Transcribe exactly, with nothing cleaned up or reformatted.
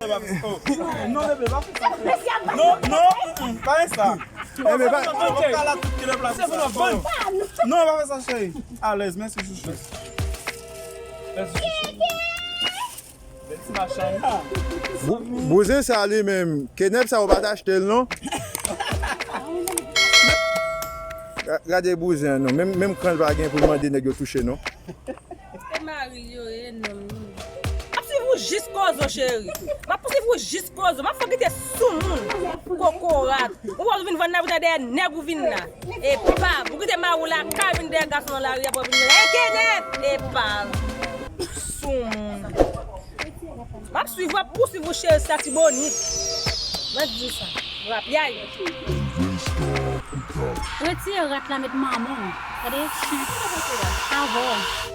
Non, bebe, pa fè sa, cheri. Non, non, mm, mm, pa fè sa. Enben, pa... Non, pa fè sa, cheri. Alèz, mèsi, chouchou. Mèsi, chouchou. Bouzen sa li menm, kenèp sa ou pa t achte l non. Gade bouzen an non, menm, menm kran l pa gen pou l mande nèg yo touche non. Se mari l yo ye, nonm li. M ap swiv ou jis kozo, cheri. M ap swiv ou jis kozo. M ap fè w kite soumoun. Kokorat. Ou wè ou vin vann la, ou ta dèyè nèg ou vin la. Epa, ou kite mari w lakay, vin dèyè gason nan lari a pou vin la. E kenèp! Epa, soumoun. M ap swiv, m ap pouswiv ou, cheri, sa tibonit. Mwen di sa. Rapyay. Retire rat la, met manman w. Gade, chen. Avè w.